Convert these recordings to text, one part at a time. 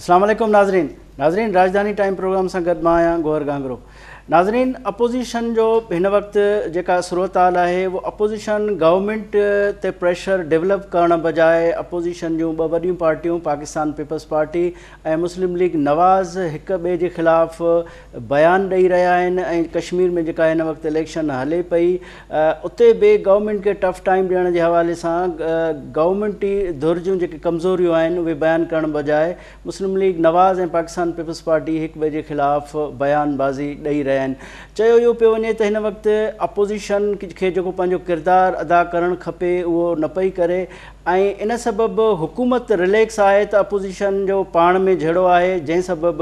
اسلام عليڪم ناظرين ناظرين راڄڌاني ٽائيم پروگرام سان گڏ مان آهيان گوهر گهانگرو ناظرين اپوزيشن جو هن وقت جيڪا صورتحال آهي اهو اپوزيشن گورنمينٽ تي پريشر ڊيولپ ڪرڻ بجاء اپوزيشن جون ٻه وڏيون پارٽيون Pakistan Peoples Party ۽ Muslim League Nawaz هڪ ٻئي جي خلاف بيان ڏئي رهيا آهن ۽ ڪشمير ۾ جيڪا هن وقت اليڪشن هلي پئي اتي به گورنمينٽ کي ٽف ٽائيم ڏيڻ جي حوالي سان گورنمينٽي ڌر جون جيڪي ڪمزوريون آهن اهي بيان ڪرڻ بجاء Muslim League Nawaz ۽ Pakistan Peoples Party هڪ ٻئي جي خلاف بيان بازي ڏئي رهيا آهن. چيو اهو پيو وڃي ته هن وقت اپوزيشن کي جيڪو پنهنجو ڪردار ادا ڪرڻ کپي اهو نه پئي ڪري ۽ ان سبب حڪومت رليڪس آهي ته اپوزيشن جو پاڻ ۾ جهيڙو آهي جنهن سبب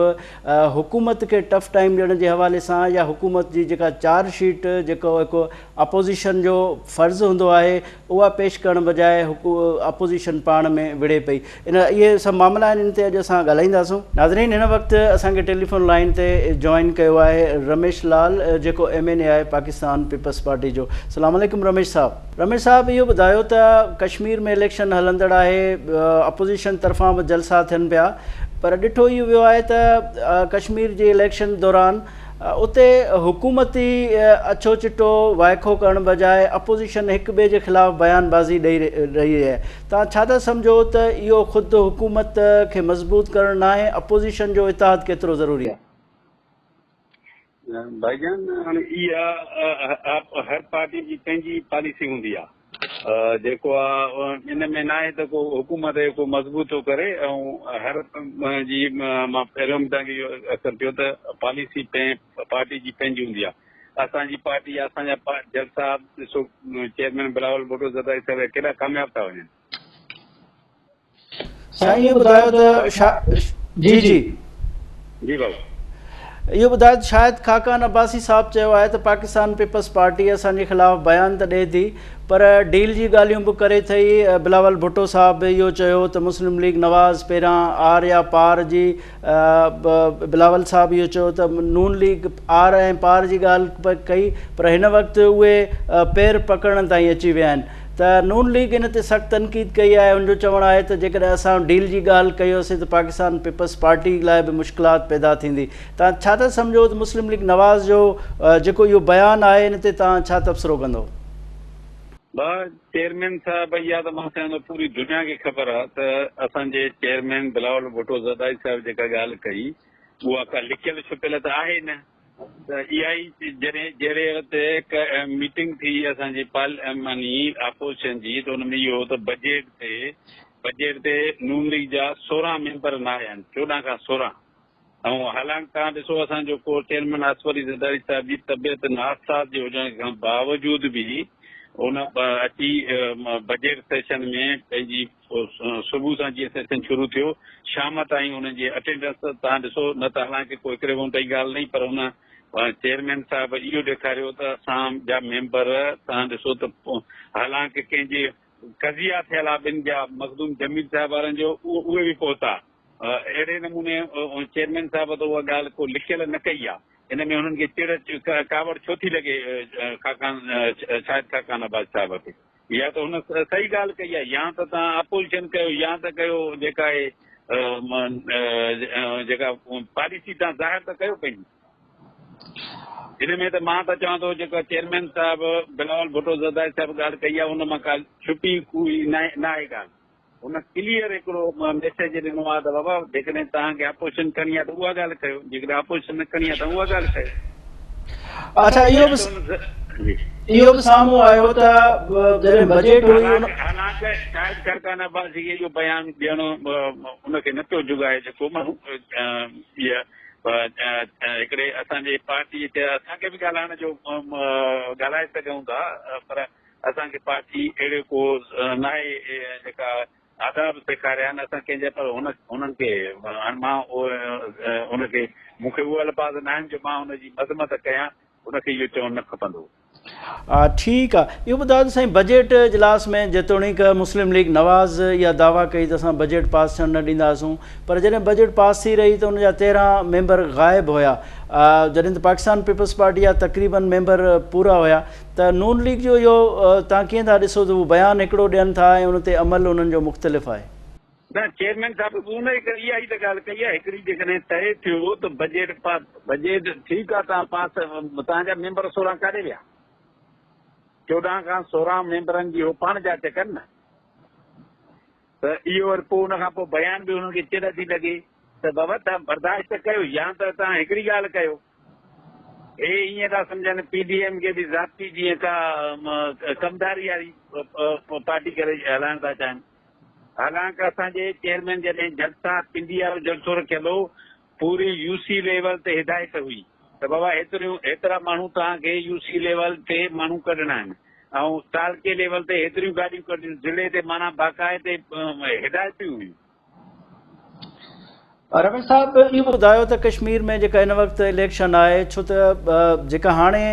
حڪومت کي ٽف ٽائيم ڏيڻ جي حوالي سان يا حڪومت جي جيڪا چارج شيٽ جيڪو هڪ اپوزيشن جو فرض هوندو آهي اها پيش ڪرڻ بجاء اپوزيشن پاڻ ۾ وڙهي پئي ان اهي سڀ معاملا آهن ان تي اڄ اسان ڳالهائينداسون. ناظرين هن وقت اسان کي ٽيليفون لائين تي جوائن ڪيو آهي رميش لال جيڪو ايم اين اي آهي پاڪستان پيپلز پارٽي جو السلام عليڪم رميش صاحب. رميش صاحب اهو ٻڌايو ته ڪشمير ۾ اليڪشن هلندڙ آهي اپوزيشن طرفان به جلسا ٿين پيا پر ڏٺو اهو ويو آهي ته ڪشمير جي اليڪشن دوران اتي حڪومتي اڇو چٽو وائکو ڪرڻ بجاء اپوزيشن هڪ ٻئي جي خلاف بيان بازي ڏئي رهي آهي توهان ڇا ٿا سمجهو ته اهو خود حڪومت کي مضبوط ڪرڻ ناهي اپوزيشن جو اتحاد ڪيترو ضروري آهي؟ ڀائي جان هاڻي اها هر پارٽي جي پنهنجي پاليسي هوندي آ جيڪو آ ان ۾ ناهي ته ڪو حڪومت کي ڪو مضبوط ٿو ڪري ۽ هر جي مان پهريون به توهان کي اهو اثر ٿيو ته پاليسي پارٽي جي پنهنجي هوندي آ اسان جي پارٽي اسان جا جلسا ڏسو چيئرمين بلاول ڀٽو زرداري صاحب ڪيڏا ڪامياب ٿا وڃن. سائين اهو ٻڌايو ته جي جي جي بابا اهو ٻڌايو ته شاهد خاقان عباسي صاحب چيو آهي ته پاڪستان پيپلز پارٽي اسان جي خلاف بيان ته ڏئي ٿي پر ڊيل جي ڳالهيون به ڪري ٿئي بلاول ڀٽو صاحب به اهو چيو ته مسلم ليگ نواز پهريان آر يا پار جي بلاول صاحب اهو چيو ته نون ليگ آر ۽ پار جي ڳالهه ڪئي پر هن وقت اهي پير پڪڙڻ تائين اچي ويا آهن ته نون ليگ ان تي سخت تنقيد ڪئي آهي، ان جو چوڻ آهي ته جيڪڏهن اسان ڊيل جي ڳالهه ڪيوسين ته پاڪستان پيپلز پارٽي لاء به مشڪلات پيدا ٿيندي. توهان ڇا ٿا سمجهو ته مسلم ليگ نواز جو جيڪو اهو بيان آهي ان تي توهان ڇا تبصرو ڪندو؟ ڀاء چيئرمين صاحب اها ته مان سمجهان ٿو پوري دنيا کي خبر آهي ته اسان جي چيئرمين بلاول ڀٽو زرداري صاحب جيڪا ڳالهه ڪئي اها ڪا لڪيل ڇپيل ته آهي نه. ته اها ئي جڏهن جهڙي وقت هڪ ميٽنگ ٿي اسان جي پارلياماني اپوزيشن جي ته ان ۾ اهو هو ته بجيٽ تي بجيٽ تي نون ليگ جا 16 ميمبر نه آيا آهن 14 کان 16 ۽ حالانڪ توهان ڏسو اسان جو ڪو چيئرمين آصف علي زرداري صاحب جي طبيعت ناساز جي هجڻ کان باوجود به ان اچي بجيٽ سيشن ۾ پنهنجي صبح سان جيئن سيشن شروع ٿيو شام تائين انهن جي اٽينڊنس توهان ڏسو نه ته حالانڪه ڪو هڪڙي وونٽ جي ڳالهه نئي پر ان چيئرمين صاحب اهو ڏيکاريو ته اسان جا ميمبر توهان ڏسو ته حالانڪه ڪنهن جي قضيا ٿيل آ ٻن جا مخدوم جميل صاحب وارن جو اهي به پهتا اهڙي نموني چيئرمين صاحب ته اها ڳالهه ڪو لکيل نه ڪئي آ ان ۾ انهن کي چڙ ڪاوڙ ڇو ٿي لڳي خاقان شاهد خاقان عباسي صاحب کي. يا ته هن صحيح ڳالهه ڪئي آهي يا ته توهان اپوزيشن ڪيو يا ته ڪيو جيڪا آهي جيڪا پاليسي توهان ظاهر ته ڪيو پنهنجي ان ۾ ته مان ته چوان ٿو جيڪا چيئرمين صاحب بلاول ڀٽو زرداري صاحب ڳالهه ڪئي آهي ان مان ڪا ڇپي ڪوئي ناهي ڳالهه هن ڪليئر هڪڙو ميسيج ڏنو آهي ته بابا جيڪڏهن توهان کي اپوزيشن ڪرڻي آهي ته اها ڳالهه ڪيو جيڪڏهن اپوزيشن نه ڪرڻي آهي ته اها ڳالهه ڪيو. اڇا اهو به اهو به سامهون آيو ته جڏهن بجيٽ هئي ان. حالانڪه شاهد خرقان عباسي کي اهو بيان ڏيڻ ان کي نه پيو جڳائي جيڪو ماڻهو هڪڙي اسان جي پارٽي تي اسان کي به ڳالهائڻ جو ڳالهائي سگهون ٿا پر اسان کي پارٽي اهڙي ڪو ناهي جيڪا آداب سيکاريا آهن اسان ڪنهن جا پر هن هنن کي هاڻ مان ان کي مون کي اهي الفاظ ناهن جو مان ان جي مذمت ڪيان ان کي اهو چوڻ نه کپندو هو. ٺيڪ آ اهو ٻڌايو ته سائين بجيٽ اجلاس ۾ جيتوڻيڪ مسلم ليگ نواز اها دعويٰ ڪئي ته اسان بجيٽ پاس ٿيڻ نه ڏينداسون پر جڏهن بجيٽ پاس ٿي رهي ته ان جا 13 ميمبر غائب هيا جڏهن ته پاڪستان پيپلز پارٽي جا تقريبن ميمبر پورا هيا ته نون ليگ جو اهو توهان ڪيئن ٿا ڏسو ته هو بيان هڪڙو ڏين ٿا ۽ ان تي عمل انهن جو مختلف آهي. نه چيئرمين صاحب به ان اها ئي ته ڳالهه ڪئي آهي هڪڙي جيڪڏهن طئي ٿيو ته بجيٽ پاس بجيٽ ٺيڪ آهي توهان پاس توهان جا ميمبر 16 ڪاڏي ويا 14 کان 16 ميمبرن جي هو پاڻ جاچ ڪن نه ته اهو وري پوء ان کان پوء بيان به هنن کي چڙ ٿي لڳي ته بابا توهان برداشت ته ڪيو يا ته توهان هڪڙي ڳالهه ڪيو هي ائين ٿا سمجهن پي ڊي ايم کي به ذاتي جيئن ڪا ڪمداري واري پارٽي ڪري هلائڻ ٿا چاهين. حالانڪ اسان جي چيئرمين جڏهن جلسا پنڊي وارو جلسو رکيل هو پوري يو سي ليول تي هدايت هئي ته بابا هيتريون هيترا ماڻهو توهان کي يو سي ليول تي ماڻهو ڪڍڻا آهن ۽ تعلقي ليول تي هيتريون گاڏيون ڪڍڻيون ضلعي تي معنيٰ باقاعدي هدايتون هيون. رميش صاحب اهو به ٻڌايو ته ڪشمير ۾ جيڪا هن وقت اليڪشن آهي ڇو ته جيڪا هاڻي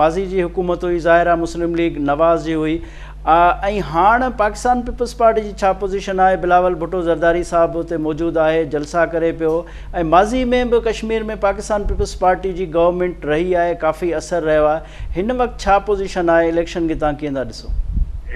ماضي جي حڪومت هئي ظاهر آهي مسلم ليگ نواز جي هئي ۽ هاڻ پاڪستان پيپلز پارٽي جي ڇا پوزيشن آهي بلاول ڀٽو زرداري صاحب اتي موجود آهي جلسا ڪري پيو ۽ ماضي ۾ به ڪشمير ۾ پاڪستان پيپلز پارٽي جي گورنمينٽ رهي آهي ڪافي اثر رهيو آهي هن وقت ڇا پوزيشن آهي اليڪشن کي توهان ڪيئن ٿا ڏسو؟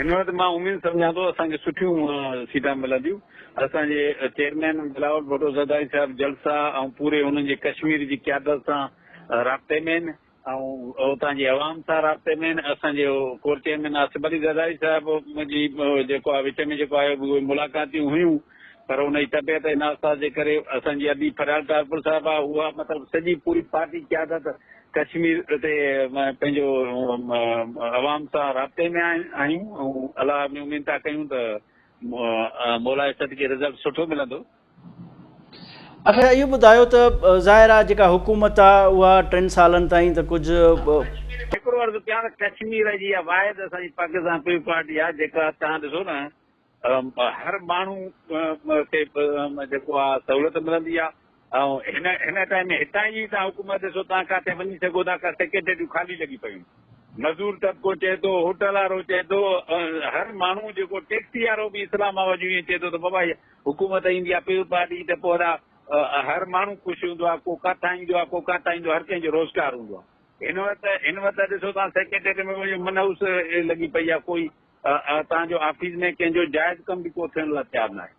هن وقت مان اميد سمجهان ٿو اسان کي سٺيون سيٽان ملنديون. اسان جي چيئرمين بلاول ڀٽو زرداري صاحب جلسا ۽ پوري انهن جي ڪشمير جي قيادت سان رابطي ۾ آهن ۽ اتان جي عوام سان رابطي ۾ آهن اسان جو ڪور چيئرمين آصف علي زرداري صاحب جي جيڪو آهي وچ ۾ جيڪو آهي اهي ملاقاتيون هيون پر ان جي طبيعت ۽ ناساز جي ڪري اسان جي ادي فريال ٽالپر صاحب آهي اها مطلب سڄي پوري پارٽي قيادت ڪشمير تي پنهنجو عوام سان رابطي ۾ آهيون ۽ الله ۾ اميد ٿا ڪيون ته مولائي صدقي رزلٽ سٺو ملندو. اڇا اهو ٻڌايو ته ظاهر آهي جيڪا حڪومت آهي اها ٽن سالن تائين ته ڪجهه. هڪڙو عرض ڪيان ته ڪشمير جي اها واحد اسان جي پاڪستان پيپلز پارٽي آهي جيڪا توهان ڏسو نه هر ماڻهو کي جيڪو آهي سهولت ملندي آهي ۽ هن هن ٽائيم ۾ هتان جي توهان حڪومت ڏسو توهان ڪاٿي وڃي سگهو ٿا ڪا سيڪريٽريٽون خالي لڳي پيون مزور طبقو چئي ٿو هوٽل وارو چئي ٿو هر ماڻهو جيڪو ٽيڪسي وارو به اسلام آباد جو ائين چئي ٿو ته بابا حڪومت ايندي آهي پيپلز پارٽي ته پوء ادا هر ماڻهو خوش هوندو آهي ڪو ڪاٿان ايندو آهي ڪو ڪاٿان ايندو آهي هر ڪنهن جو روزگار هوندو آهي هن وقت هن وقت ڏسو توهان سيڪريٽريٽ ۾ وڃو منحوس لڳي پئي آهي ڪوئي توهان جو آفيس ۾ ڪنهن جو جائز ڪم به ڪو ٿيڻ لاء تيار ناهي.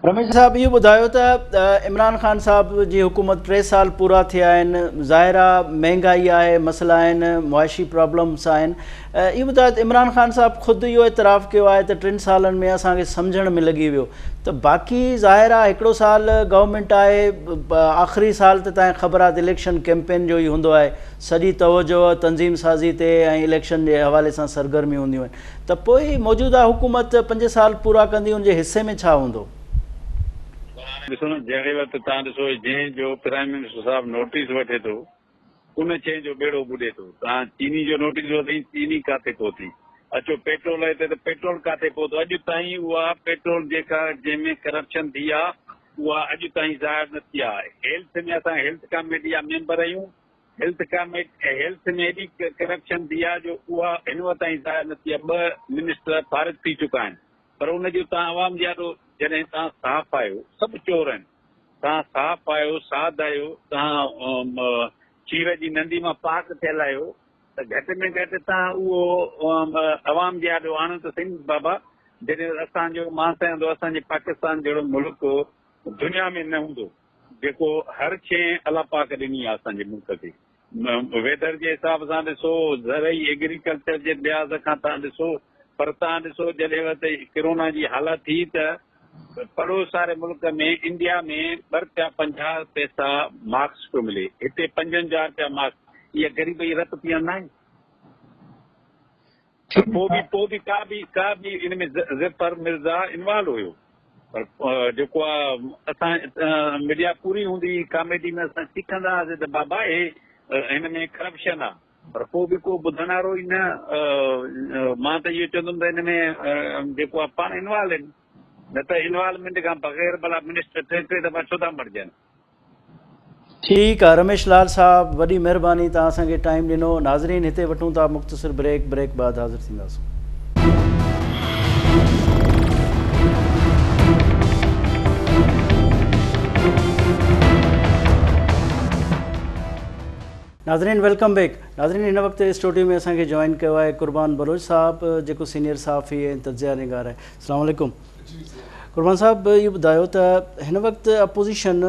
رميش صاحب اهو ٻڌايو ته عمران خان صاحب جي حڪومت ٽي سال پورا ٿيا آهن ظاهر آ مهنگائي آهي مسئلا آهن معاشي پرابلمس آهن اهو ٻڌايو ته عمران خان صاحب خود اهو اعتراف ڪيو آهي ته ٽن سالن ۾ اسان کي سمجهڻ ۾ لڳي ويو ته باقي ظاهر آ هڪڙو سال گورنمينٽ آهي آخري سال ته تانکي خبر آ ته اليڪشن ڪيمپين جو ئي هوندو آهي سڄي توجهه تنظيم سازي تي ۽ اليڪشن جي حوالي سان سرگرميون هونديون آهن ته پوء موجوده حڪومت پنج سال پورا ڪندي ان جي حصي ۾ ڇا هوندو؟ ڏسو نه جهڙي وقت توهان ڏسو جنهن جو پرائم منسٽر صاحب نوٽيس وٺي ٿو ان شيء جو ٻيڙو ٻڏي ٿو توهان چيني جو نوٽيس ورتائين چيني ڪاٿي پهتي اچو پيٽرول تي ته پيٽرول ڪاٿي پهتو اڄ تائين اها پيٽرول جيڪا جنهن ۾ ڪرپشن ٿي آ اها اڄ تائين ظاهر نه ٿي آهي. هيلٿ ۾ اسان هيلٿ ڪاميٽي جا ميمبر آهيون، هيلٿ ڪاميٽي هيلٿ ۾ ايڏي ڪرپشن ٿي آهي جو اها هن وقت تائين ظاهر نه ٿي آهي، ٻه منسٽر فارغ ٿي چڪا آهن پر ان جو توهان عوام جي آڏو جڏهن توهان صاف آهيو سڀ چور آهن توهان صاف آهيو ساڌ آهيو توهان کير جي نندي مان پاڪ ٿيل آهيو ته گهٽ ۾ گهٽ توهان اهو عوام جي آڏو آڻو ته سهي بابا جڏهن اسان جو مان سمجهان ٿو اسان جي پاڪستان جهڙو ملڪ دنيا ۾ نه هوندو جيڪو هر شيء الله پاڪ ڏني آهي اسان جي ملڪ کي ويدر جي حساب سان ڏسو زرعي ايگريڪلچر جي لحاظ کان توهان ڏسو پر توهان ڏسو جڏهن وقت ڪرونا جي حالت ٿي ته پڙوس واري ملڪ ۾ انڊيا ۾ ٻه رپيا 50 پئسا ماسڪ پيو ملي هتي 5000 رپيا ماسڪ اها غريب جي رت پيئڻ ناهي پوء به پوء به ڪا به ڪا به ان ۾ ظفر مرزا انوالو هيو پر جيڪو آ اسان ميڊيا پوري هوندي هئي ڪاميڊي ۾ اسان سکندا هئاسين ته بابا هي هن ۾ ڪرپشن آ پر پوء به ڪو ٻڌڻ وارو ئي نه. مان ته اهو چوندم ته ان ۾ جيڪو آهي پاڻ انوالو آهن نه ته انوالومينٽ کان بغير ڀلا منسٽر ٽي ٽي دفعا ڇو ٿا مڙجن. ٺيڪ آ رميش لال صاحب وڏي مھرباني توھان اسان کي ٽائيم ڏنو ناظرين ھتي وٺون ٿا مختصر بريڪ بريڪ بعد حاضر ٿينداسون. ناظرين welcome back ناظرين هن وقت اسٽوڊيو ۾ اسان کي جوائن ڪيو آهي قربان بلوچ صاحب جيڪو سينيئر صحافي ۽ تجزيه نگار آهي السلام عليڪم. قربان صاحب اهو ٻڌايو ته هن وقت اپوزيشن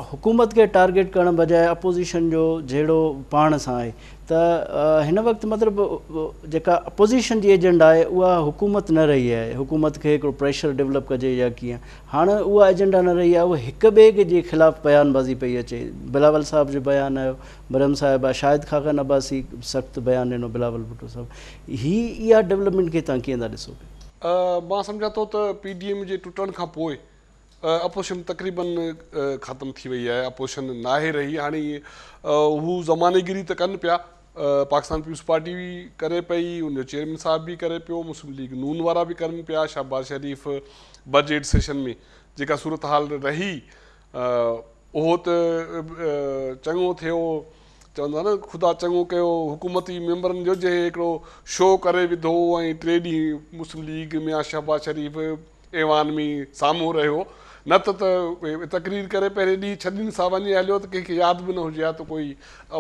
حڪومت کي ٽارگيٽ ڪرڻ بجاء اپوزيشن جو جهيڙو پاڻ سان آهي ته هن وقت مطلب جيڪا اپوزيشن جي ايجنڊا آهي اها حڪومت نه رهي آهي حڪومت کي هڪڙو پريشر ڊولپ ڪجي يا ڪيئن هاڻ اها ايجنڊا نه رهي آهي اهي هڪ ٻئي جي خلاف بيان بازي پئي اچي بلاول صاحب جو بيان آيو مريم صاحبه شاهد خاقان عباسي سخت بيان ڏنو بلاول ڀٽو صاحب هي اها ڊولپمينٽ کي تان ڪيئن ٿا ڏسو پيا؟ مان سمجهان ٿو ته پي ڊي ايم جي ٽٽڻ کان پوء اپوزيشن تقريبن ختم ٿي وئي آهي، اپوزيشن ناهي رهي، هاڻي هو زماني گيري ته ڪن پيا، پاڪستان پيپلز پارٽي به ڪري پئي، ان جو چيئرمين صاحب به ڪري پيو، مسلم ليگ نون وارا به ڪرن پيا، شهباز شريف بجيٽ سيشن ۾ جيڪا صورتحال رهي اهو ته چڱو ٿيو، چوندا نه خدا چڱو ڪيو حڪومتي ميمبرن جو جنهن هڪڙو شو ڪري وڌو ۽ ٽي ڏينهن مسلم ليگ ميان شهباز شريف ايوان ۾ سامهون رهيو نه ته ته تقرير ڪري پهرين ڏينهن ڇڏين سان وڃي هليو ته ڪنهن کي ياد به نه هجي ها ته ڪوئي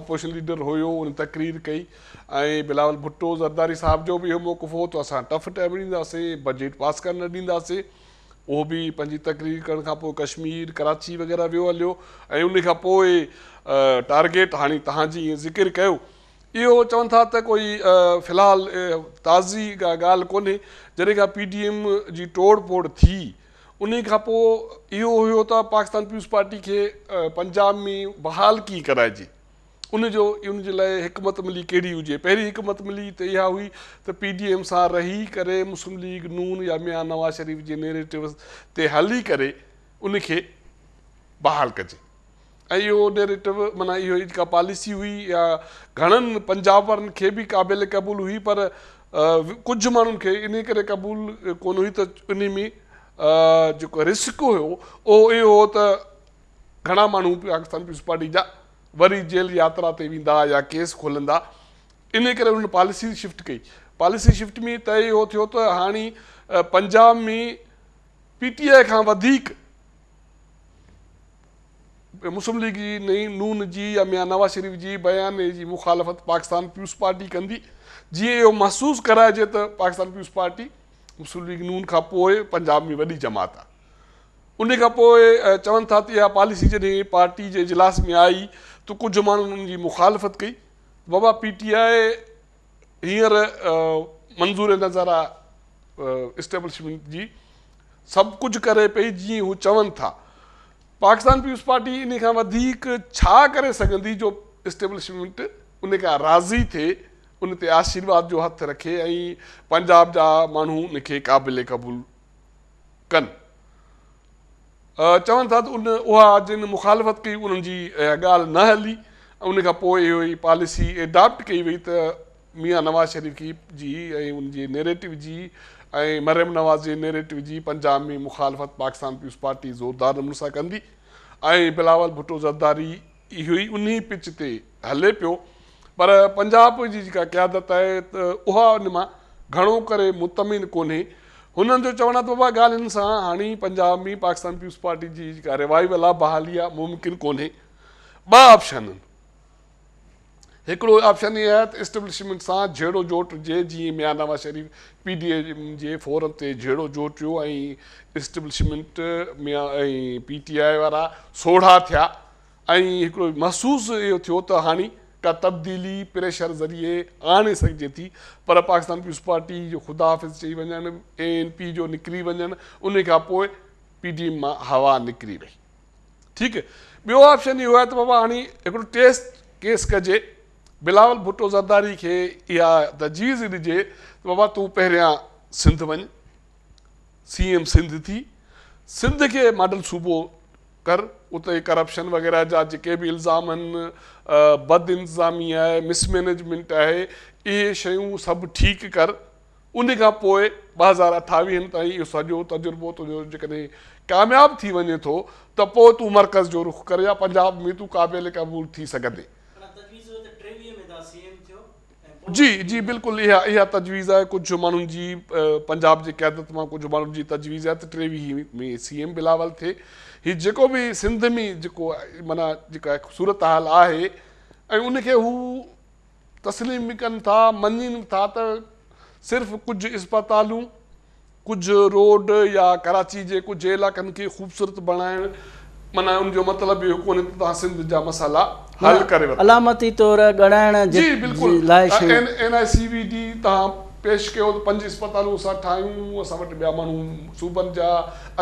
اپوزيشن ليڊر هيو ان تقرير ڪئي ۽ بلاول ڀٽو زرداري صاحب جو به اهو موقف هو ته اسان ٽف ٽائيم ڏينداسين بجيٽ پاس ڪرڻ نه ڏينداسين اهو به پنهنجي تقرير ڪرڻ کان پوء ڪشمير، ڪراچي وغيره ويو هليو ۽ ان کان پوء ٽارگيٽ هاڻي توهان جي ائين ذڪر ڪيو اهو چون ٿا ته ڪوئي في الحال تازي ڪا ڳالهه ڪونهي جڏهن کان پي ڊي ايم جي ٽوڙ ڦوڙ ٿي ان کان پوء اهو هيو ته پاڪستان پيپلز پارٽي کي پنجاب ۾ بحال ڪيئن ڪرائجي ان جو ان جي لاء حڪمت عملي ڪهڙي هجي؟ پهرين حڪمت عملي ته اها هئي ته پي ڊي ايم سان رهي ڪري مسلم ليگ نون يا ميان نواز شريف جي نيريٽو تي هلي ڪري ان کي بحال ڪجي ۽ اهو نيريٽو معنيٰ اهو جيڪا پاليسي هئي اها گهڻن پنجاب وارن کي به قابل قبول هئي پر ڪجهه ماڻهن کي انهي ڪري قبول ڪونه هئي ته انهي ۾ جيڪو رسڪ هيو اهو اهو هو ته گهڻا ماڻهو پاڪستان پيپلز پارٽي جا وري جيل ياترا تي ويندا يا ڪيس کولندا انهي ڪري انهن پاليسي شفٽ ڪئي پاليسي شفٽ ۾ طئي اهو ٿيو ته هاڻي پنجاب ۾ پي ٽي آء کان وڌيڪ مسلم ليگ جي نئين نون جي يا ميان نواز شريف جي بياني جي مخالفت پاڪستان پيپلز پارٽي ڪندي جيئن اهو محسوس ڪرائجي ته پاڪستان پيپلز پارٽي مسلم ليگ نون کان پوء پنجاب ۾ وڏي جماعت آهي ان کان پوء چون ٿا ته اها پاليسي جڏهن پارٽي جي اجلاس ۾ آئي ته ڪجهه ماڻهن ان جي مخالفت ڪئي ته بابا پي ٽي آء هينئر منظور نظر آ اسٽيبلشمينٽ جي سڀ ڪجهه ڪري پئي جيئن هو چون ٿا. پاڪستان پيپلز پارٽي ان کان وڌيڪ ڇا ڪري سگهندي جو اسٽيبلشمينٽ ان کان راضي ٿئي ان تي آشيرواد جو هٿ رکي ۽ پنجاب جا ماڻهو ان کي قابل قبول ڪن. چون ٿا ته ان اها جن مخالفت ڪئي انهن جي اها ڳالهه نه هلي ۽ ان کان پوء اهو ئي پاليسي ايڊاپٽ ڪئي وئي ته ميان نواز شريف کي جي ۽ ان جي نيريٽو جي ۽ مريم نواز جي نيريٽو جي پنجاب ۾ مخالفت پاڪستان پيپلز پارٽي زوردار نموني سان ڪندي ۽ بلاول ڀٽو زرداري اهو ئي انهي پچ تي هلي پيو پر پنجاب جي جيڪا قيادت آهي ته اها ان مان گهڻو ڪري مطمئن ڪونهي. هنن جو چوڻ آهي ته بابا ڳالهين سان هاڻي پنجاب ۾ پاڪستان پيپلز پارٽي جي جيڪا ريوائيول آهي بحالي آهي ممڪن ڪونهي. ٻه آپشن آهن. هڪڙو آپشن اهو آهي ته اسٽيبلشمينٽ سان جهيڙو جوٽجي جيئن Mian Nawaz Sharif P D M جي فورم تي جهيڙو جوٽيو ۽ اسٽيبلشمينٽ ميان ۽ پي ٽي آء وارا سوڙها ٿيا ۽ هڪڙو محسوس اهو ٿيو ته هاڻي ڪا تبديلي پريشر ذريعي آڻي سگهجي ٿي پر پاڪستان پيپلز پارٽي جو خدا حافظ چئي وڃڻ، اي اين پي جو نڪري وڃڻ ان کان پوء پي ڊي ايم مان هوا نڪري وئي. ٺيڪ ٻيو آپشن اهو آهي ته بابا هاڻي هڪڙو ٽيسٽ ڪيس ڪجي بلاول ڀٽو زرداري کي اها تجويز ڏجي ته بابا تون پهريان سنڌ وڃ سي ايم سنڌ ٿي سنڌ کي ماڊل صوبو ڪر اتي ڪرپشن وغيره جا جيڪي به الزام آهن بد انتظامي آهي مس مينيجمينٽ آهي اهي شيون سڀ ٺيڪ ڪر ان کان پوء 2028 تائين اهو سڄو تجربو تنهنجو جيڪڏهن ڪامياب ٿي وڃي ٿو ته پوء تون مرڪز جو رخ ڪر يا پنجاب ۾ تون قابل قبول ٿي سگهندين. جي جي بلڪل اها اها تجويز آهي ڪجهه ماڻهن جي پنجاب جي قيادت مان ڪجهه ماڻهن جي تجويز آهي ته 23 ۾ سي ايم بلاول ٿئي هي جيڪو به سنڌ ۾ جيڪو معنيٰ جيڪا صورتحال آهي ۽ ان کي هو تسليم به ڪن ٿا مڃين ٿا ته صرف ڪجهه اسپتالون ڪجهه روڊ يا ڪراچي جي ڪجهه علائقن کي خوبصورت بڻائڻ معنيٰ ان جو مطلب اهو ڪونهي ته توهان سنڌ جا مسئلا حل ڪري ورتا. علامتي طور ڳڻائڻ جي بلڪل لاء شيون. N I C V D توهان پيش ڪيو ته پنج اسپتالون اسان ٺاهيون، اسان وٽ ٻيا ماڻهو صوبن جا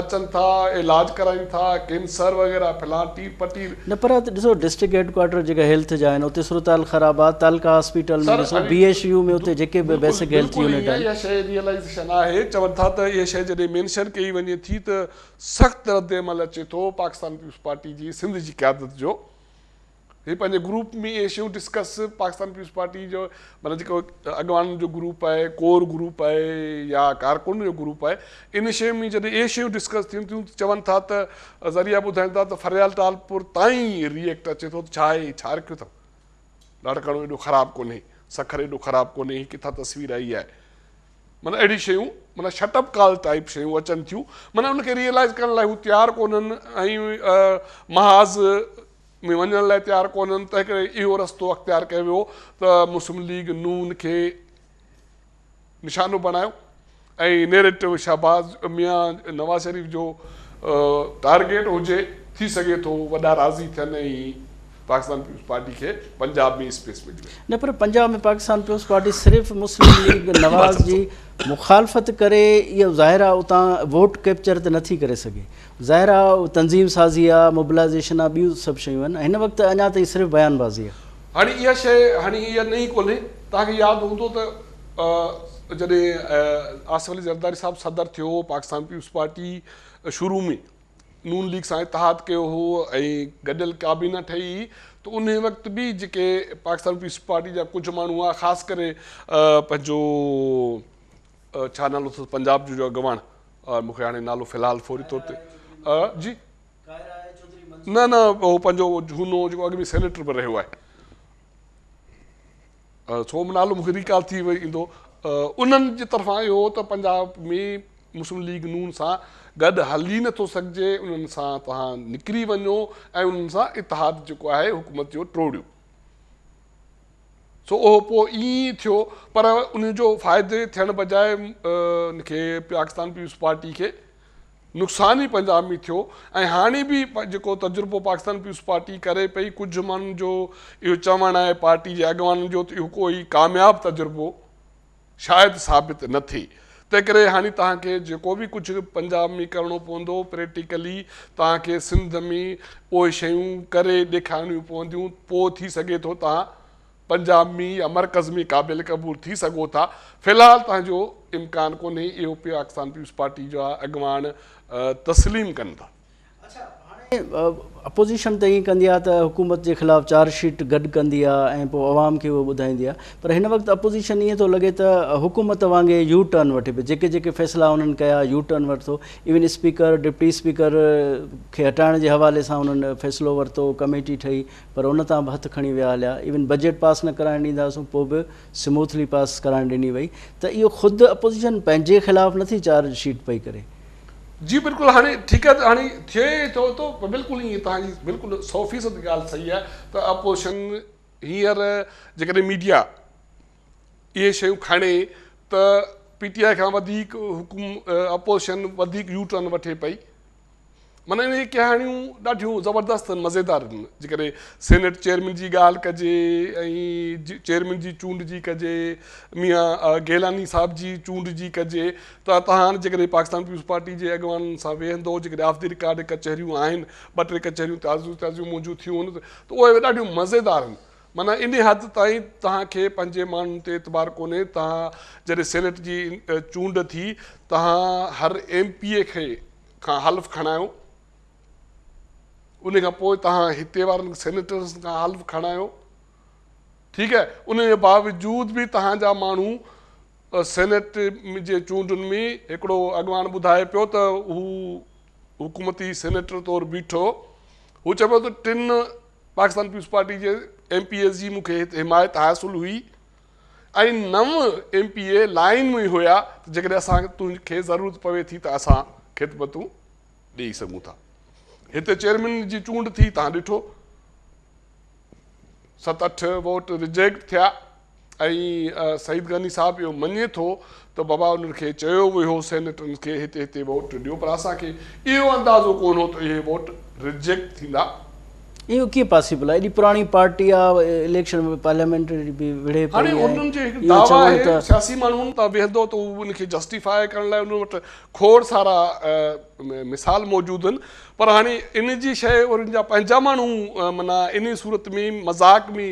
اچن ٿا، علاج ڪرائين ٿا، ڪينسر وغيره فلان ٽير پٽير. نه پر ڏسو ڊسٽرڪٽ هيڊ ڪوارٽر جيڪا هيلٿ جا آهن اتي صورتحال خراب آهي، تعلقه هاسپيٽل ۾ ڏسو بي ايڇ يو ۾ اتي جيڪي به بيسڪ هيلٿ يونٽ آهن. بلڪل اها شيء ريئلائيزيشن آهي، چون ٿا ته اها شيء جڏهن مينشن ڪئي وڃي ٿي ته سخت رد عمل اچي ٿو پاڪستان پيپلز پارٽي جي سنڌ جي قيادت جو. هي پنهنجي گروپ ۾ اهي شيون ڊسڪس پاڪستان پيپلز پارٽي جو معنيٰ جيڪو اڳواڻن جو گروپ آهي ڪور گروپ آهي يا ڪارڪن جو گروپ آهي ان شيء ۾ جڏهن اهي شيون ڊسڪس ٿين ٿيون ته چون ٿا ته ذريعا ٻڌائين ٿا ته فريال ٽالپور تائين ري ايڪٽ اچي ٿو ته ڇا آهي ڇا رکيو اٿو لاڙڪاڻو ايڏو خراب ڪونهي سکر ايڏو خراب ڪونهي هي ڪٿان تصوير آئي آهي معنيٰ اهڙي شيون معنيٰ شٽ اپ ڪال ٽائيپ شيون اچن ٿيون معنيٰ ان کي ريئلائز ڪرڻ لاء هو تيار ڪونهن ۽ محاذ ۾ وڃڻ لاء تيار ڪونهن تنهن ڪري اهو رستو اختيار ڪيو ويو ته مسلم ليگ نون کي نشانو بڻايو ۽ نيريٽو شهباز ميان نواز شريف جو ٽارگيٽ هجي ٿي سگهي ٿو وڏا راضي ٿين ۽ پاڪستان پيپلز پارٽي کي پنجاب ۾ اسپيس ملي وڃي. نه پر پنجاب ۾ پاڪستان پيپلز پارٽي صرف مسلم ليگ نواز جي مخالفت ڪري اهو ظاهر آهي اتان ووٽ ڪيپچر ته نٿي ڪري سگهي ظاهر آهي تنظيم سازي آهي موبلائزيشن آهي ٻيون سڀ شيون آهن هن وقت اڃا تائين صرف بيان بازي آهي. هاڻي اها شيء هاڻي اها نئين ڪونهي توهان کي ياد هوندو ته جڏهن آصف علي زرداري صاحب صدر ٿيو هو پاڪستان پيپلز پارٽي شروع ۾ نون ليگ سان اتحاد ڪيو هو ۽ گڏيل ڪابينا ٺهي هئي ته انهي وقت به جيڪي پاڪستان پيپلز پارٽي جا ڪجهه ماڻهو هئا خاص ڪري پنهنجو ڇا نالو اٿس پنجاب جو اڳواڻ مون کي هاڻي نالو في الحال فوري طور تي جي نه نه هو پنهنجو جهونو جيڪو اڳ ۾ سينيٽر به رهيو آهي سو نالو مون کي ريڪال ٿي ايندو انهن جي طرفان اهو هو ته پنجاب ۾ مسلم ليگ نون سان گڏ هلي نٿو سگهجي انهن سان توهان نڪري وڃو ۽ انهن سان اتحاد جيڪو آهي حڪومت جو ٽوڙيو سو اهو پوء ائين ئي ٿيو پر ان جو فائدي ٿيڻ بجاء ان کي پاڪستان پيپلز پارٽي کي نقصان ئي پنجاب ۾ ٿيو ۽ هاڻي به جيڪو تجربو پاڪستان پيپلز پارٽي ڪري پئي ڪجهه ماڻهن جو اهو چوڻ آهي پارٽي جي اڳواڻن جو ته اهو ڪوئي ڪامياب تجربو شايد ثابت نه ٿئي تنهن ڪري هاڻي توهان کي جيڪو به ڪجهه پنجاب ۾ ڪرڻو پوندو پريڪٽيڪلي توهان کي سنڌ ۾ اهي شيون ڪري ڏيکارڻيون پونديون پوء ٿي سگهي ٿو توهان پنجاب ۾ يا مرڪز ۾ قابل قبول ٿي سگهو ٿا، في الحال تنهن جو امڪان ڪونهي، اهو پاڪستان پيپلز پارٽي جا اڳواڻ تسليم ڪن ٿا. اڇا هاڻي اپوزيشن ته ائين ڪندي آهي ته حڪومت جي خلاف چارج شيٽ گڏ ڪندي آهي ۽ پوء عوام کي اهو ٻڌائيندي آهي پر هن وقت اپوزيشن ائين ٿو لڳي ته حڪومت وانگي يو ٽرن وٺي پئي جيڪي جيڪي فيصلا انهن ڪيا يو ٽرن ورتو ايون اسپيڪر ڊپٽي اسپيڪر کي هٽائڻ جي حوالي سان انهن فيصلو ورتو ڪميٽي ٺهي پر ان تان به هٿ کڻي ويا هليا، ايون بجيٽ پاس نه ڪرائڻ ڏينداسون پوء به سموٿلي پاس ڪرائڻ ڏني وئي ته اهو خود اپوزيشن پنهنجي خلاف نٿي چارج شيٽ پئي ڪري. جي بلڪل هاڻي ٺيڪ آهي ته هاڻي ٿئي ٿو ته بلڪل ائين توهان جي بلڪل 100% ڳالهه صحيح آهي ته اپوزيشن هينئر جيڪڏهن ميڊيا اهي شيون کڻي ته پي ٽي آء کان وڌيڪ حڪم اپوزيشن وڌيڪ يو ٽرن وٺي پئي معنيٰ اهي ڪهاڻيون ڏاڍيون زبردست ۽ مزيدار آهن. جيڪڏهن سينيٽ چيئرمين جي ڳالهه ڪجي ۽ چيئرمين جي چونڊ جي ڪجي، ميان گيلاني صاحب جي چونڊ جي ڪجي ته توهان جيڪڏهن پاڪستان پيپلز پارٽي جي اڳواڻن سان ويهندو، جيڪڏهن آف the record ڪچهريون آهن، ٻه ٽي ڪچهريون تازيون تازيون منهنجون ٿيون هن ته اهي ڏاڍيون مزيدار آهن. معنيٰ انهي حد تائين توهان کي پنهنجي ماڻهن تي اعتبار ڪونهي، توهان جڏهن سينيٽ جي چونڊ ٿي، توهان هر ايم پي اي کي کان حلف کڻايو، ان کان پوء توهان هتي وارن سينيٽرز کان حلف کڻايو، ٺيڪ آهي، ان جي باوجود به توهان جا ماڻهو سينيٽ جي چونڊن ۾ هڪڙو اڳواڻ ٻڌائي پيو ته هو حڪومتي سينيٽر طور بيٺو، هو چئي پيو ته ٽن پاڪستان پيپلز پارٽي جي ايم پي ايز جي مون کي هتي حمايت حاصل هئي ۽ نو ايم پي اي لائين ۾ هيا ته جيڪڏهن اسان کي ضرورت پوي ٿي ته اسان خدمتون ڏيئي سگهون ٿا. هتي چيئرمين جي چونڊ ٿي تهان ڏٺو ست اٺ ووٽ رجيڪٽ ٿيا. ۽ سعيد غني صاحب اهو مڃي ٿو ته بابا انهن کي چيو ويو هو سينيٽرن کي هتي هتي ووٽ ڏيو پر اسان کي اهو اندازو ڪونه هو ته اهي ووٽ رجيڪٽ ٿيندا. اهو ڪيئن پاسيبل آهي ايڏي پراڻي پارٽي آ اليڪشن ۾ پارليامينٽ به وڙهي پئي هاڻي انهن جي هڪ دعويٰ آهي سياسي ماڻهن تان ويهندو ته هو ان کي جسٽيفاء ڪرڻ لاء انهن وٽ کوڙ سارا مثال موجود آهن پر هاڻي ان جي شيء انهن جا پنهنجا ماڻهو معنيٰ انهي صورت ۾ مذاق ۾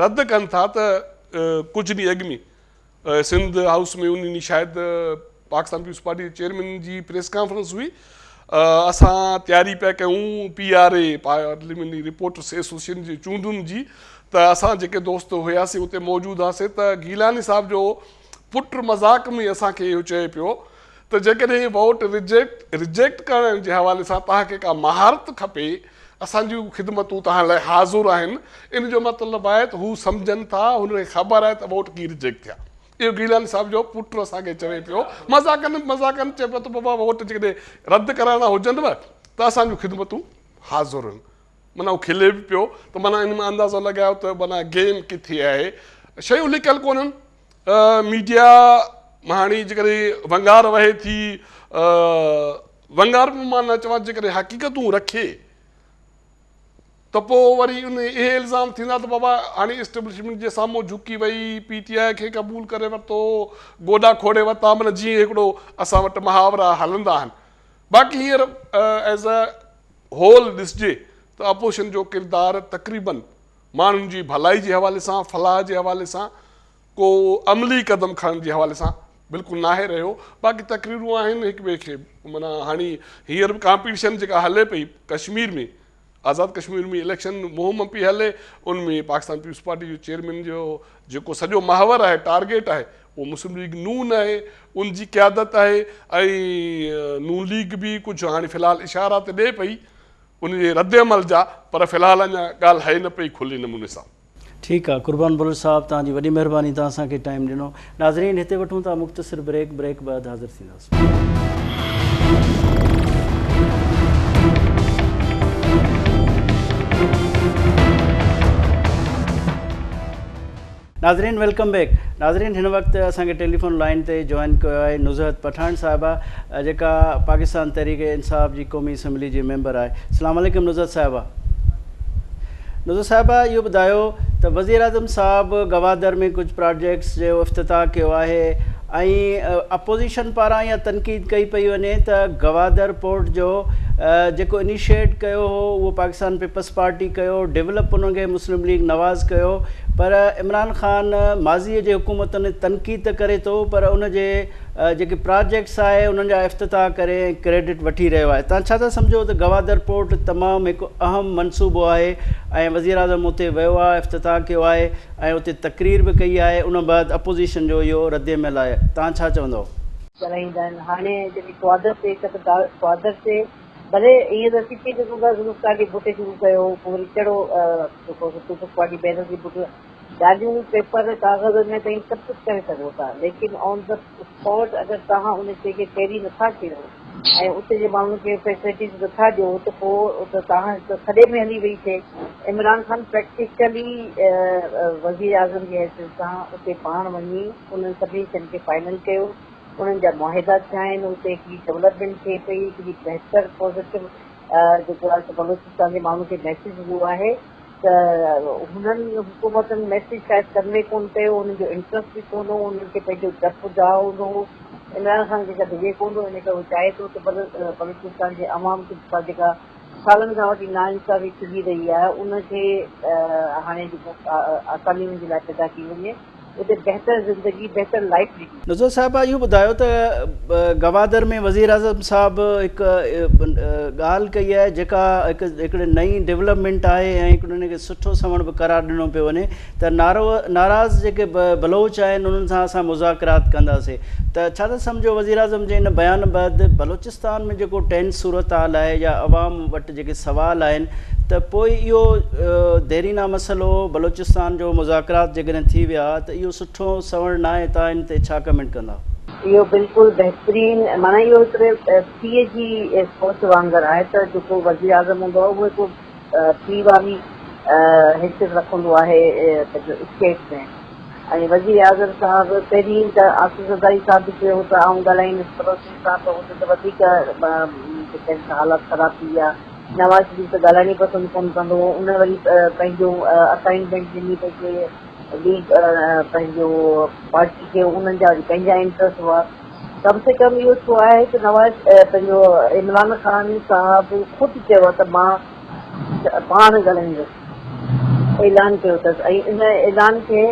رد ڪن ٿا ته ڪجهه ڏينهن اڳ ۾ سنڌ هائوس ۾ ان ڏينهن شايد پاڪستان پيپلز پارٽي جي چيئرمين جي پريس ڪانفرنس هئي اسان تياري پيا ڪيون P R A parliamentary reporters association جي چونڊن جي ته اسان جيڪي دوست هياسين اتي موجود هئاسين ته گيلاني صاحب جو پٽ مذاق ۾ اسان کي اهو چئي پيو ته جيڪڏهن ووٽ رجيڪٽ رجيڪٽ ڪرڻ جي حوالي سان توهان کي ڪا مهارت کپي، اسان جون خدمتون توهان لاء حاضر آهن. ان جو مطلب آهي ته هو سمجهن ٿا، هنن کي خبر آهي ته ووٽ ڪيئن رجيڪٽ ٿيا. اهو گيلاني صاحب جو پٽ اسان کي چوي پيو، مذاقن مذاقن چئي پيو ته بابا ووٽ جيڪڏهن رد ڪرائڻا هجنو ته اسان جون خدمتون حاضر آهن. معنيٰ هو کلي به پيو ته معنيٰ ان مان اندازو لڳايو ته معنيٰ گيم ڪٿي آهي. شيون لڪيل ڪونهن. ميڊيا هاڻي جيڪڏهن ونگار وهي ٿي، ونگار به مان نه چوان جيڪڏهن حقيقتون رکي ته پوء وري ان اهي الزام ٿيندا ته بابا هاڻي اسٽيبلشمينٽ جي سامهون جهڪي وئي، پي ٽي آء کي قبول ڪري ورتو، گوڏا کوڙي ورتا، معنيٰ جيئن هڪڙو اسان وٽ محاورا هلندا آهن. باقي هينئر ايز اي هول ڏسجي ته اپوزيشن جو ڪردار تقريبن ماڻهن جي ڀلائي جي حوالي سان، فلاح جي حوالي سان، ڪو عملي قدم کڻڻ جي حوالي سان بلڪل ناهي رهيو. باقي تقريرون آهن هڪ ٻئي کي معنيٰ هاڻي هينئر به ڪامپيٽيشن جيڪا هلي پئي ڪشمير ۾ آزاد ڪشمير ۾ اليڪشن مهم پئي هلي ان ۾ پاڪستان پيپلز پارٽي جو چيئرمين جو جيڪو سڄو محور آهي ٽارگيٽ آهي اهو مسلم ليگ نون آهي ان جي قيادت آهي ۽ نون ليگ به ڪجهه هاڻي في الحال اشارا ته ڏئي پئي ان جي رد عمل جا پر في الحال اڃا ڳالهه هئي نه پئي کلي نموني سان. ٺيڪ آ قربان بلوچ صاحب توهان جي وڏي مهرباني توهان اسان کي ٽائيم ڏنو ناظرين هتي وٺون ٿا مختصر بريڪ بريڪ بعد حاضر ٿينداسون. ناظرين welcome back ناظرين هن وقت اسان کي ٽيليفون لائين تي جوائن ڪيو آهي نزهت پٺاڻ صاحبه جيڪا پاڪستان تحريڪ انصاف جي قومي اسيمبلي جي ميمبر آهي السلام عليڪم نزهت صاحبه نزهت صاحبه اهو ٻڌايو ته وزيراعظم صاحب گوادر ۾ ڪجهه پراجيڪٽس جو افتتاح ڪيو آهي ۽ اپوزيشن پاران اها تنقيد ڪئي پئي وڃي ته گوادر پورٽ جو جيڪو انيشيٽ ڪيو هو اهو پاڪستان پيپلز پارٽي ڪيو، ڊولپ ان کي مسلم ليگ نواز ڪيو پر عمران خان ماضي جي حڪومتن تي تنقيد ته ڪري ٿو پر ان جي جيڪي پراجيڪٽس آهي انهن جا افتتاح ڪري ۽ ڪريڊٽ وٺي رهيو آهي تان ڇا ٿا سمجهو ته گوادر پورٽ تمام هڪ اهم منصوبو آهي ۽ وزيراعظم اتي ويو آهي افتتاح ڪيو آهي ۽ اتي تقرير به ڪئي آهي ان بعد اپوزيشن جو اهو ردعمل آهي توهان ڇا چوندؤ؟ ڳالهائيندا آهن هاڻي جڏهن گوادر تي هڪ ته گوادر تي ڀلي ائين ته اسين چئي سگهون ٿا ذوالفقار علي ڀٽي شروع ڪيو هو پوء وري ڪهڙو جيڪو پيپلز پارٽي بينظير ڀٽو ڳالهيون پيپر ڪاغذ ۾ توهين سڀ ڪجهه ڪري سگهو ٿا ليڪن آن the spot اگر توهان ان شيء کي ڪيري نٿا ڪيو ۽ اتي جي ماڻهن کي فيسلٽيز نٿا ڏيو ته پوء ته توهان ته کڏي ۾ هلي وئي شيء. عمران خان پريڪٽيڪلي وزيراعظم جي حيثيت سان اتي پاڻ وڃي انهن سڀني شين کي فائنل ڪيو، انهن جا معاهدا ٿيا آهن، اتي هڪڙي ڊولپمينٽ ٿئي پئي، هڪڙي بهتر پازيٽو جيڪو آهي سو بلوچستان جي ماڻهن کي ميسيج ويو آهي ته هنن حڪومتن ميسيج شايد ڪنوي ڪونه ڪيو، انهن جو انٽرسٽ به ڪونه هو، انهن کي پنهنجو ڊپ ڊاء هوندو هو. عمران خان کي ڪا ڊڄي ڪونه ٿو ان ڪري هو چاهي ٿو ته بلوچستان جي عوام کي جيڪا سالن کان وٺي ناانصافي ٿيندي رهي آهي ان کي هاڻي جيڪو آساني ان جي لاء پيدا ڪئي وڃي اتي بهتر زندگي بهتر لائف ڏني. نظر صاحب اهو ٻڌايو ته گوادر ۾ وزيراعظم صاحب هڪ ڳالهه ڪئي آهي جيڪا هڪ هڪڙي نئين ڊولپمينٽ آهي ۽ هڪڙو ان کي سٺو سنوڻ به قرار ڏنو پيو وڃي ته ناراض جيڪي بلوچ آهن انهن سان اسان مذاڪرات ڪنداسين ته ڇا ٿا سمجهو وزيراعظم جي ان بيان بعد بلوچستان ۾ جيڪو ٽينس صورتحال آهي يا عوام وٽ جيڪي سوال آهن ته پوء اهو ديرينا مسئلو بلوچستان جو مذاڪرات جيڪڏهن ٿي ويا ته اهو سٺو سوڻ ناهي تان ان تي ڇا ڪمينٽ ڪندا؟ اهو بلڪل بهترين معنيٰ اهو هڪڙي پيء جي سوچ وانگر آهي ته جيڪو وزيراعظم هوندو آهي اهو هڪ پيء واري حيثيت رکندو آهي پنهنجو اسٽيٽ ۾ ۽ وزيراعظم صاحب پهرين ته آصف زرداري صاحب به چيو هو ته آئون ڳالهائيندس بلوچن سان ته اتي ته وڌيڪ جيڪي آهن حالات خراب ٿي ويا. نواز شريف ته ڳالهائڻ ئي پسند ڪونه ڪندو هو ان وري پنهنجو اسائنمينٽ ڏني پنهنجي ليگ پنهنجو پارٽي کي انهن جا وري پنهنجا انٽرسٽ هئا. ڪم سي ڪم اهو ڇو آهي ته نواز پنهنجو عمران خان صاحب خود چيو آهي ته مان پاڻ ڳالهائيندس اعلان ڪيو اٿس ۽ ان اعلان کي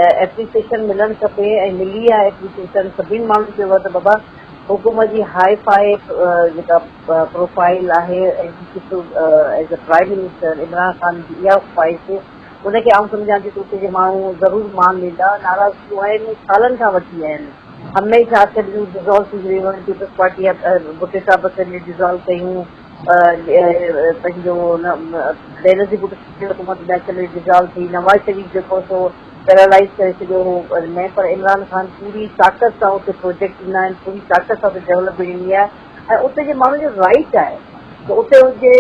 ايپريسيشن ملڻ کپي ۽ ملي آهي ايپريسيشن سڀني ماڻهن چيو آهي ته بابا حڪومت جي هاء فاء جيڪا پروفائل آهي as a prime minister Imran Khan جي اها خواهش ان کي آئون سمجهان ٿي ته اتي جي ماڻهو ضرور مان ڏيندا. ناراضگيون آهن سالن کان وٺي آهن هميشه اسيمبليون ڊزالو ٿينديون رهيون آهن پيپلز پارٽي ڀٽي صاحب اسيمبليون ڊزالو ڪيون پنهنجو بينظير ڀٽو جي حڪومت ۾ اسيمبلي ڊزالو ٿي نواز شريف جيڪو سو پيرالائز ڪري ڇڏيو هو ۾ پر عمران خان پوري طاقت سان اتي پروجيڪٽ ڏنا آهن پوري طاقت سان اتي ڊولپمينٽ ڏني آهي ۽ اتي جي ماڻهن جو رائيٽ آهي ته اتي جي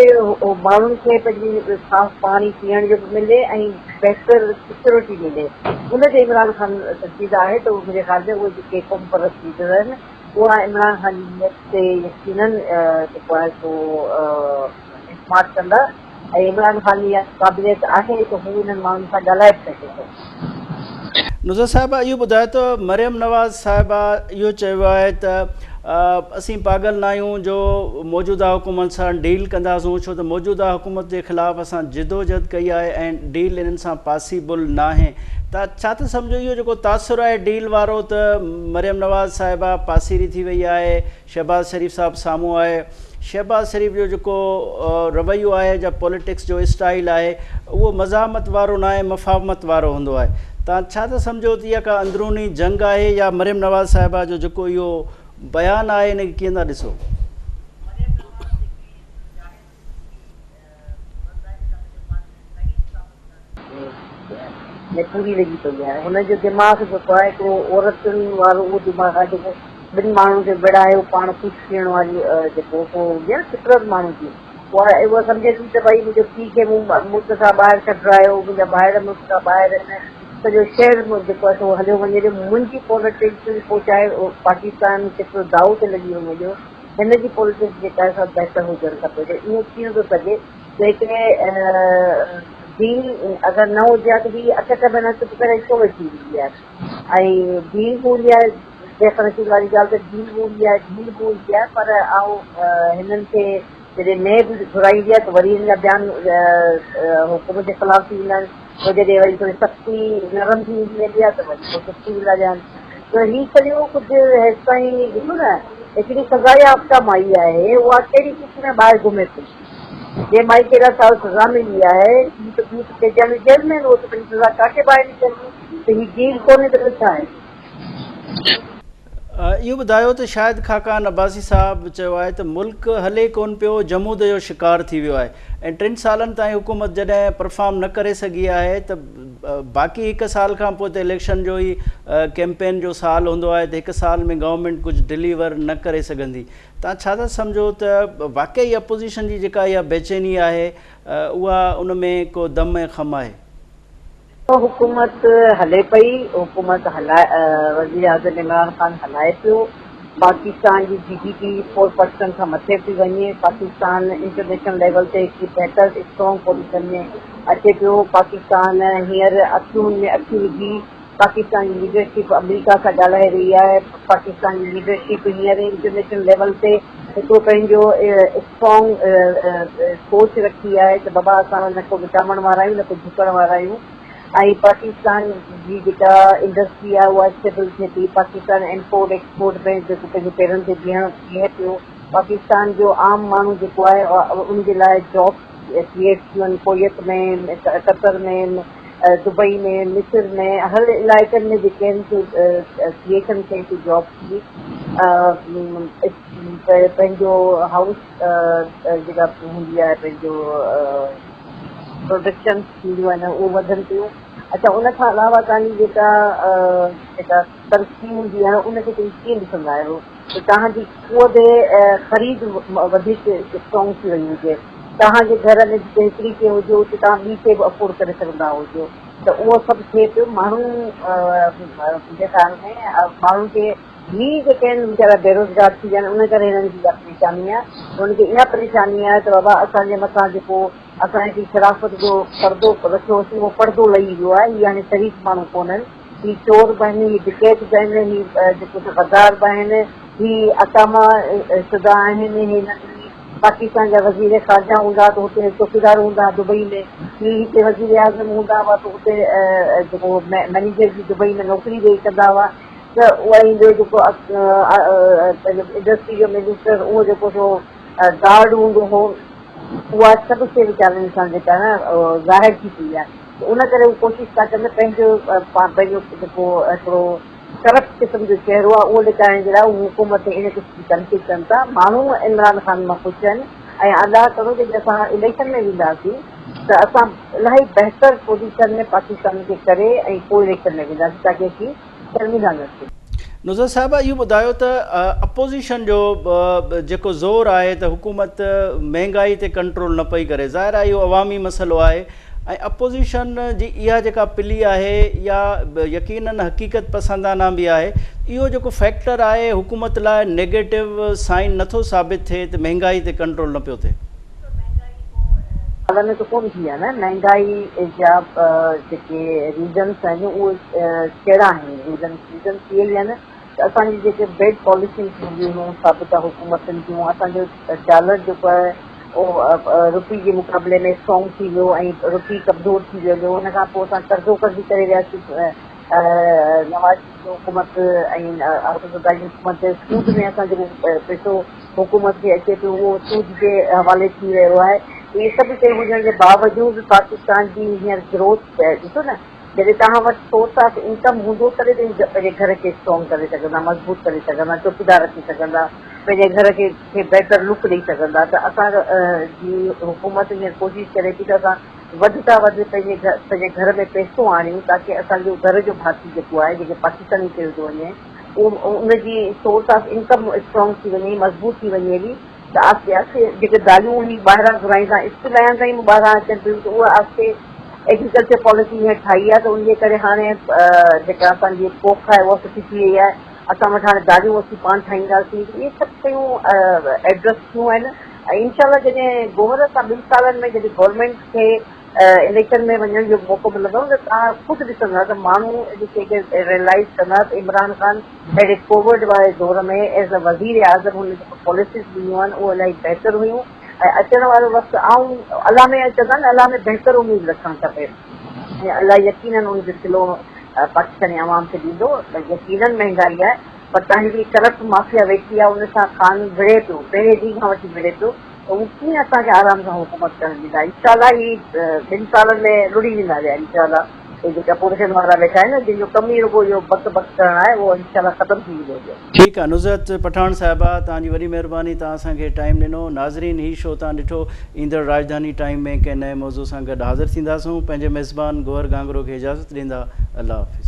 ماڻهن کي پنهنجي صاف پاڻي پيئڻ جو به ملي ۽ بهتر سيڪيورٽي ملي ان تي عمران خان سنجيده آهي ته منهنجي خيال ۾ اهي جيڪي قوم پرست ليڊر آهن اها عمران خان جي نيت تي يقينن جيڪو آهي سو اعتماد ڪندا ۽ عمران خان جي اها قابليت آهي ته هو انهن ماڻهن سان ڳالهائي به سگهي ٿو. نظر صاحبه اهو ٻڌايو ته مريم نواز صاحبه اهو چيو آهي ته اسين پاڳل ناهيون جو موجوده حڪومت سان ڊيل ڪنداسون ڇو ته موجوده حڪومت جي خلاف اسان جدوجهد ڪئي آهي ۽ ڊيل انهن سان پاسيبل ناهي ته ڇا ٿا سمجهو اهو جيڪو تاثر آهي ڊيل وارو ته مريم نواز صاحبه پاسيري ٿي وئي آهي شهباز شريف صاحب سامهون آهي، شهباز شريف جو جيڪو رويو آهي جا پوليٽڪس جو اسٽائيل آهي اهو مزاحمت وارو ناهي مفاهمت وارو هوندو آهي توهان ڇا ٿا سمجهو ته اها ڪا اندروني جنگ آهي يا مريم نواز صاحبه جو جيڪو اهو بيان آهي ان کي ڪيئن ٿا ڏسو؟ ۾ پوري لڳي پئي آهي. هن جو دماغ جيڪو آهي هڪڙو عورتن وارو اهو دماغ آهي جيڪو ٻن ماڻهن کي وڙهايو پاڻ خوش ٿيڻ واري جيڪو هو هوندي آهي نه فطرت ماڻهو جي اها اها سمجهي ٿي ته ڀائي منهنجو پيء کي مون ملڪ کان ٻاهر ڪڍرايو منهنجا ڀائر ملڪ کان ٻاهر آهن سڄو شهر جيڪو آهي سو هليو وڃي ڏيو منهنجي پوليٽڪس پوء چاهي پاڪستان ڪيترو داء تي لڳي وڃي ڏيو هن جي پوليٽڪس جيڪا آهي سا بهتر هجڻ کپي ته ائين ٿي نٿو سگهي ته هڪڙي ڊيل اگر نه هجي ها ته هي اٺ اٺ مهينا چپ ڪري ڇو ويٺي هوندي آهي ۽ ڊيل به هوندي آهي شيخ رشيد واري ڳالهه ته ڊيل به هوندي آهي ڊيل به هوندي آهي پر آئون هنن کي جڏهن نيب گهرائيندي آهي ته وري هن جا بيان حڪومت جي خلاف ٿي ويندا آهن پوء جڏهن وري ٿوري سختي نرم ٿي ويندي آهي ته وري پوء سختي ويندا آهن ته هي سڄو ڪجهه هيستائين ڏسو نه هڪڙي سزا يافته مائي آهي اها ڪهڙي خوشي ۾ ٻاهر گهمي پئي جنهن مائي کي ايڏا سال سزا ملي آهي هي ته ٻيون ته قيدياڻيون جيل ۾ آهن اهو ته پنهنجي سزا ڪاٽي ٻاهر نڪرندي ته هي جيل ڪونهي ته ٻيو ڇا آهي. اهو ٻڌايو ته شاهد خاقان عباسي صاحب چيو آهي ته ملڪ هلي ڪونه پيو جمود جو شڪار ٿي ويو آهي ۽ ٽن سالن تائين حڪومت جڏهن پرفارم نه ڪري سگهي آهي ته باقي هڪ سال کان پوء ته اليڪشن جو ئي ڪيمپين جو سال هوندو آهي ته هڪ سال ۾ گورنمينٽ ڪجهه ڊليور نه ڪري سگهندي توهان ڇا ٿا سمجهو ته واقعي اپوزيشن جي جيڪا اها بيچيني آهي اها ان ۾ ڪو دم ۽ خم آهي؟ حڪومت هلي پئي، حڪومت هلائي وزيراعظم عمران خان هلائي پيو، پاڪستان جي جي ڊي پي فور پرسنٽ کان مٿي پئي وڃي، پاڪستان انٽرنيشنل ليول تي هڪ بهتر اسٽرانگ پوزيشن ۾ اچي پيو، پاڪستان هينئر اکيون ۾ اکيون وجهي پاڪستان جي ليڊرشپ آمريڪا سان ڳالهائي رهي آهي، پاڪستان جي ليڊرشپ هينئر انٽرنيشنل ليول تي هڪڙو پنهنجو اسٽرانگ سوچ رکي آهي ته بابا اسان نه ڪو وڪامڻ وارا آهيون نه ڪو جهڪڻ وارا آهيون ۽ پاڪستان جي جيڪا انڊسٽري آهي اها اسٽيبل ٿئي ٿي پاڪستان امپورٽ ايڪسپورٽ ۾ جيڪو پنهنجي پيرن تي بيهڻ بيهي پيو پاڪستان جو عام ماڻهو جيڪو آهي ان جي لاء جابس ڪريئيٽ ٿيون آهن ڪويت ۾ قطر ۾ دبئي ۾ مصر ۾ هر علائقن ۾ جيڪي آهن سو ڪريئيشن ٿئي ٿي جابس جي پنهنجو هائوس جيڪا هوندي آهي پنهنجو پروڊڪشن ٿينديون آهن اهو وڌن پيون اڇا ان کان علاوه توهان جي جيڪا جيڪا ترقي هوندي آهي ان کي توهين ڪيئن ڏسندا آهيو ته توهان جي قوت خريد وڌيڪ اسٽرانگ ٿي وئي هجي توهان جي گهر ۾ جتي هڪڙي شيء هجي اتي توهان ٻي شيء به افورڊ ڪري سگهندا هجو. ته اهو سڀ ٿئي پيو ماڻهو منهنجي خيال ۾ ماڻهن کي هي جيڪي آهن ويچارا بيروزگار ٿي ويا آهن ان ڪري هنن کي اها پريشاني آهي هنن کي اها پريشاني آهي ته بابا اسان جي مٿان جيڪو اسان هڪ شرافت جو پردو رکيو هوسين اهو پردو لهي ويو آهي هي هاڻي شريف ماڻهو ڪونهن هي چور به آهن هي ڊڪيت به آهن هي جيڪو غدار به آهن هي اقامه شده آهن هي پاڪستان جا وزير خارجه هوندا ته هتي چوڪيدار هوندا دبئي ۾ هي هتي وزير اعظم هوندا هئا ته هتي جيڪو مئنيجر جي دبئي ۾ نوڪري ويهي ڪندا هئا ته اها ۽ ٻيو جيڪو پنهنجو انڊسٽري جو منسٽر اهو جيڪو سو گارڊ هوندو هو اها سڀ شيء ويچارن سان جيڪا نه ظاهر ٿي پئي آهي ته ان ڪري هو ڪوشش ٿا ڪن ته پنهنجو پنهنجو جيڪو هڪڙو ڪرپٽ قسم جو چهرو آهي اهو لڪائڻ جي لاء هو حڪومت تي ان قسم جي تنقيد ڪن ٿا. ماڻهو عمران خان مان خوش آهن ۽ الله ڪرو جڏهن اسان اليڪشن ۾ وينداسين ته اسان الاهي بهتر پوزيشن ۾ پاڪستان کي ڪري ۽ پوء اليڪشن ۾ وينداسين تاڪه اسين شرمنده نه ٿيون. نظر صاحب اهو ٻڌايو ته اپوزيشن جو جيڪو زور آهي ته حڪومت مهنگائي تي ڪنٽرول نه پئي ڪري ظاهر آهي اهو عوامي مسئلو آهي ۽ اپوزيشن جي اها جيڪا پلي آهي اها يقينن حقيقت پسندانه به آهي اهو جيڪو فيڪٽر آهي حڪومت لاء نيگيٽو سائن نٿو ثابت ٿئي ته مهنگائي تي ڪنٽرول نه پيو ٿئي. سالن ۾ ته ڪونه ٿي آهي نه مهنگائي جا جيڪي ريزنس آهن اهي ڪهڙا آهن ريزنس ريزنس اهي ئي آهن ته اسان جي جيڪي بيڊ پاليسيز هونديون هيون سابقه حڪومتن جون اسان جو ڊالر جيڪو آهي اهو روپي جي مقابلي ۾ اسٽرانگ ٿي ويو ۽ روپي ڪمزور ٿي ويو ان کان پوء اسان قرضو قرضي ڪري وياسين نواز شريف جي حڪومت ۽ آصف زرداري جي حڪومت سود ۾ اسان جيڪو پئسو حڪومت کي اچي پيو اهو سود جي حوالي ٿي رهيو آهي اهي سڀ شيون هجڻ جي باوجود پاڪستان جي هينئر گروٿ ڏسو نه جڏهن توهان وٽ سورس آف انڪم هوندو تڏهن توهين پنهنجي گهر کي اسٽرانگ ڪري سگهندا، مضبوط ڪري سگهندا، چوڪيدار رکي سگهندا، پنهنجي گهر کي کي بهتر لڪ ڏئي سگهندا ته اسان جي حڪومت هينئر ڪوشش ڪري ٿي ته اسان وڌ کان وڌ پنهنجي گهر پنهنجي گهر ۾ پئسو آڻيون تاڪه اسان جو گهر جو ڀاتي جيڪو آهي جيڪي پاڪستاني چيو ٿو وڃي اهو ان جي سورس آف انڪم اسٽرانگ ٿي وڃي مضبوط ٿي وڃي هلي ته آهستي آهستي جيڪي داليون هي ٻاهران گهرائين ٿا اسڪول آيا تائين به ٻاهران اچن پيون ته اهي آهستي ايگريڪلچر پاليسي هينئر ٺاهي آهي ته ان جي ڪري هاڻي جيڪا اسان جي پوک آهي اها سٺي ٿي وئي آهي اسان وٽ هاڻي داليون اسين پاڻ ٺاهينداسين اهي سڀ شيون ايڊريس ٿيون آهن ۽ انشاء الله جڏهن گوهر سان ٻن سالن ۾ جڏهن گورنمينٽ کي اليڪشن ۾ وڃڻ جو موقعو ملندو ته توهان خود ڏسندا ته ماڻهو ان شيء کي ريئلائز ڪندا ته عمران خان اهڙي ڪووڊ واري دور ۾ ايز ا وزير اعظم هن جيڪو پاليسيز ڏنيون آهن اهي الاهي بهتر هيون ۽ اچڻ وارو وقت آئون الله ۾ چوندا آهن الله ۾ بهتر اميد رکڻ کپي ۽ الله يقينن ان جو صلو پاڪستاني عوام کي ڏيندو يقينن مهنگائي آهي پر تان هڪڙي ڪرپٽ مافيا ويٺي آهي ان سان خان وڙهي پيو پهرين ڏينهن کان وٺي وڙهي پيو ته هو ڪيئن اسان کي آرام سان حڪومت ڪرڻ ڏيندا انشاء الله هي ٻن سالن ۾ لڙي ويندا ويا انشاء الله هي جيڪي اپوزيشن وارا ويٺا آهن نه جن جو ڪم ئي رڳو اهو بڪ بڪ ڪرڻ آهي اهو انشاء الله ختم ٿي ويندو اڳيان. ٺيڪ آ نزهت پٺاڻ صاحبه توهان جي وڏي مهرباني توهان اسان کي ٽائيم ڏنو ناظرين هي شو توهان ڏٺو ايندڙ راڄڌاني ٽائيم ۾ ڪنهن نئين موضوع سان گڏ حاضر ٿينداسون پنهنجي ميزبان گوهر گهانگهرو کي اجازت ڏيندا الله حافظ.